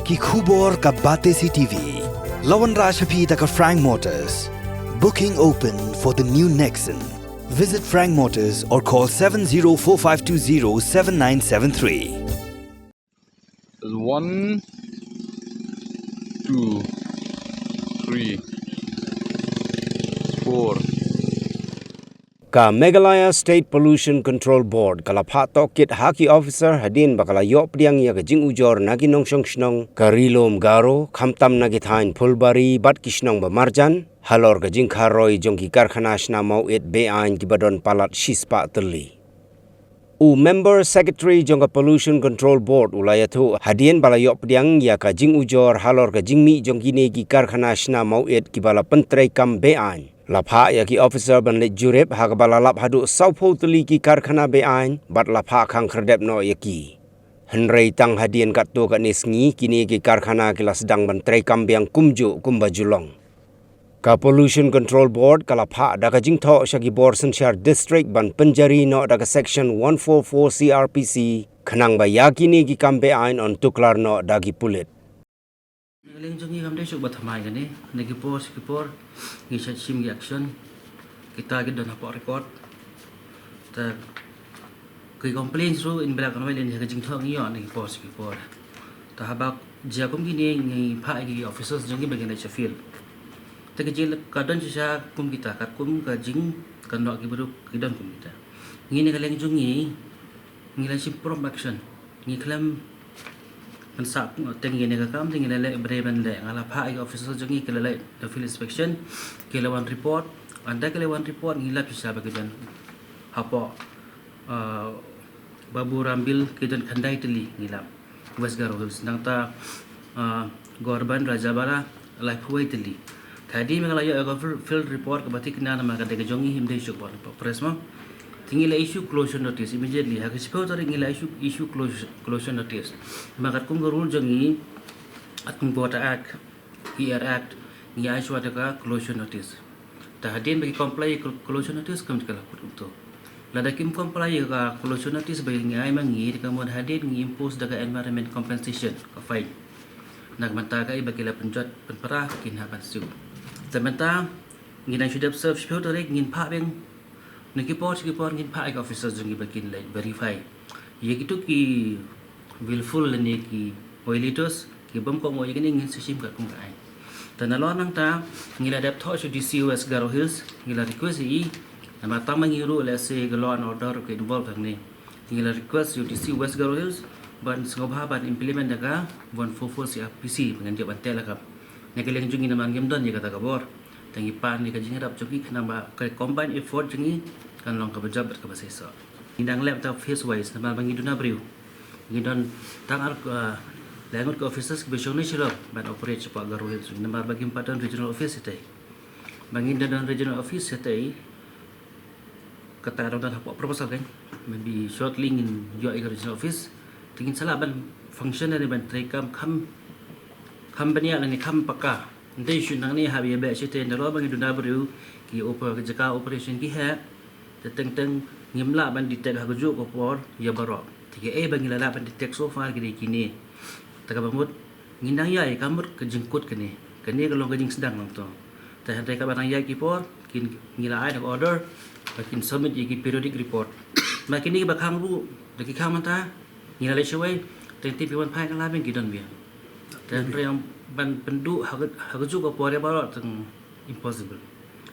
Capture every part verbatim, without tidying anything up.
Ki khubor ka Batesi T V. La wanrah sha phi da ka Frank Motors. Booking open for the new Nexon. Visit Frank Motors or call seven zero four five two zero seven nine seven three. One, two, three, four. Ka Meghalaya State Pollution Control Board ka la phah tohkit ha ki officer hadien ba ka la ïoh pdiang ïa ka jingujor na ki nongshong shnong ka Ri-lum Garo, khamtam na ki thaiñ Phulbari bad ki shnong ba marjan, halor ka jingkharoi jong ki karkhana shna mawit be-aiñ kiba don palat shispah tylli. U member secretary jong ka Pollution Control Board u la ïathuh hadien ba la ïoh pdiang ïa ka jingujor halor ka jingmih jong kine ki karkhana shna mawit kiba la pyntreikam be-aiñ. La phah ïa ki officer ban leit jurip ha kaba la lap haduh sawphew tylli ki karkhana be-aiñ bad la phah khang khyrdep noh ïa ki. Hynrei tang hadien katto katne sngi kine ki karkhana ki la sdang ban treikam biang kumjuh kumba ju long. Ka Pollution Control Board ka la phah da ka jingthoh sha ki bor synshar district ban pynjari noh da ka section one four four C R P C, khnang ba ïa kine ki kam be-aiñ yn tuklar noh da ki pulit. Na ka liang jong ngi kam dei shuh ba thymmai kane, na ki por sha ki por ngi shait shim ki action, kita ki don hapoh record. Ta ki complaints ruh in bra kan wai lin ha ka jingthoh ngi ïoh na ki por sha ki por. Ta haba jia kum kine ngi phah ïa ki officers jong ngi ba kin leit sha field. Ta ka jing ka don shisha kum kita, katkum ka jing ka noh ki briew ki don kum kita. Ngi na ka liang jong ngi ngi la shim prompt action. Ngi khlem pynsah teng ïa kane ka kam, te ngi la leh briew ban leh. Nga la phah ïa ki officers jong ngi ki la leh da field inspection, ki la wan report. Ynda ki la wan report ngi lap shisha ba ki don hapoh, uh, Babu Rambil ki don khyndai tylli ngi lap. West Garo Hills nangta, uh, Gorban Rajabara laiphew wei tylli. Te hadien ba ngi la ïoh ïa ka field, field report kaba thikna namar ka dei ka jong ngi, ym dei shuh ba press mo. Te ngi la issue closure notice immediately. Ha ka shiphew tarik ngi la issue, issue closure, closure notice. Namar katkum ka rule jong ngi, katkum ka Water Act, E R Act, ngi ai shuwa da ka closure notice. Ta hadien ba ki comply ïa ka closure notice kam ka la kut kumto. Lada kim comply ïa ka closure notice ba ngi ai ma ngi, te ka mut hadien ngi impose da ka environment compensation, ka fine. Na ka bynta kaei ba ki la pynjot pynpra, kin hap ban siew. Te mynta ngi dang shu dep serve shiphew tarik, ngin phah biang. Na ki por sha ki por ngin phah ïa ki officers jong ngi ba kin leit verify ïa kito ki willful lane ki violators, ki bym kohnguh ïa kane, ngin sa shim katkum ka aiñ. Te nalor nangta ngi la dep thoh sha u D C West Garo Hills, ngi la request ïa i, namar tang ma ngi ruh lehse ka law and order ka involve hangne. Ngi la request ïa u D C West Garo Hills ban sngewbha ban implement da ka one four four C R P C ba ngan ïoh ban teh lakam. Na ka liang jong ngi namar ngim don ïa kata ka bor. Te ngi pan ïa ka jingïarap jong ki khnang ba ka combined effort jong ngi kan long kaba jop bad kaba seisoh. Ngi dang leh ta phase wise namar ba ngi duna briew. Ngi don tang ar, ah, lai ngut ki officers kiba shong na Shillong ban operate shapoh Garo Hills namar ba ngim pat don regional office shatei. Ba ngin da don regional office shatei, kata ka dang don hapoh proposal kan. Maybe shortly ngin ïoh ïa ka regional office. Te ngin sa lah ban function ne ban treikam kham, kham bniah lane kham paka. Ym dei shu nangne hap ïa beh shatei, nalor ba ngi duna briew, ki oper, ki jaka operation ki heh. Te teng teng ngim lah ban detect ha kajuh ka por ïa baroh. Te kiei ba ngi la lah ban detect so far ki dei kine. Te kaba mut ngin dang ïaid ïa ka mut ka jingkut kane. Kane ka long ka jingsdang lang to. Te hynrei kaba dang ïaid ki por, kin, ngi la ai da ka order ba kin submit ïa ki periodic report. Ba kine kiba khang ruh, da ki khang mynta, ngi la leit shawei, te ngi tip ïa wan phai ka la biang ki don biang. Te hynrei ban pynduh ha ka, ha kajuh ka por ïa baroh tang impossible.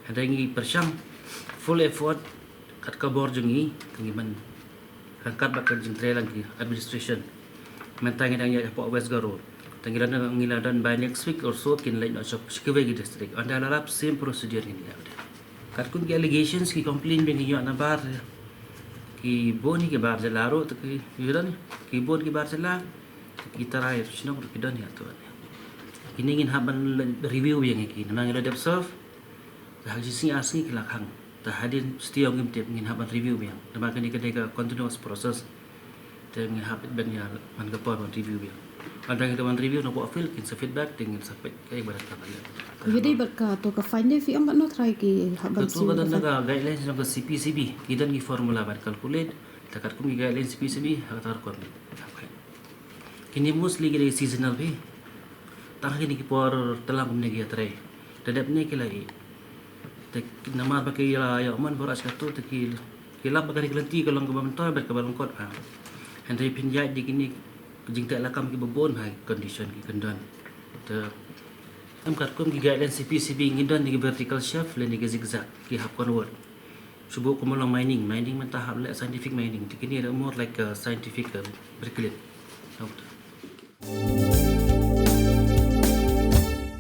Hynrei ngi pyrshang full effort kat ka bor jong ngi, te ngi ban ryngkat bad ka jingtrei lang ki administration. Mynta ngi dang ïaid hapoh West Garo. Te ngi la don, ngi la don by next week or so kin leit noh sha kiwei ki district. Ynda la lap same procedure ngin ïaid. Katkum ki allegations ki complain ba ngi ïoh na bar ki bun hi ki bar jylla ruh, te ki, ki don, ki bun ki bar jylla, ki tharai shnong ruh ki don ïa to. Kine ngin hap ban review ïa ngi ki, namar ngi la dep serve. Te ha ka jingsngi ar sngi ki la khang. Te hadien shuh ngim tip, ngin hap ban review biang. Namar kane ka dei ka continuous process. Te ngin hap ban ïa man ka por ban review biang. Ynda ngi da ban review na ka field kin sa feedback te ngin sa peit kaei ba dang ka ban leh. Ïa dei bad ka to ka fine dei phi ong katno trai ki hap ban siew. Ka to ka don da ka guidelines jong ka C P C B. Ki don ki formula ban calculate. Te katkum ki guidelines C P C B ha ka tar kon. Kine mostly ki dei seasonal phi. Tang kine ki por tlang kumne ki ïatrei. Te dep ne ki la ïeh. Te namar ba ki la ïoh mon baroh shi katta te ki, ki lap ba kane ka lynti ka long kaba myntoi bad kaba lyngkot ha. Hynrei phin ïaid da kine ki jingteh lakam kiba bun ha ki condition ki kyndon. Te em katkum ki guideline C P C B ngi don da ki vertical shaft lane ki zigzag ki hap convert. Shu buh kum ba long mining, mining mynta hap leh scientific mining. Te kine more like a scientific, uh, bricklaying.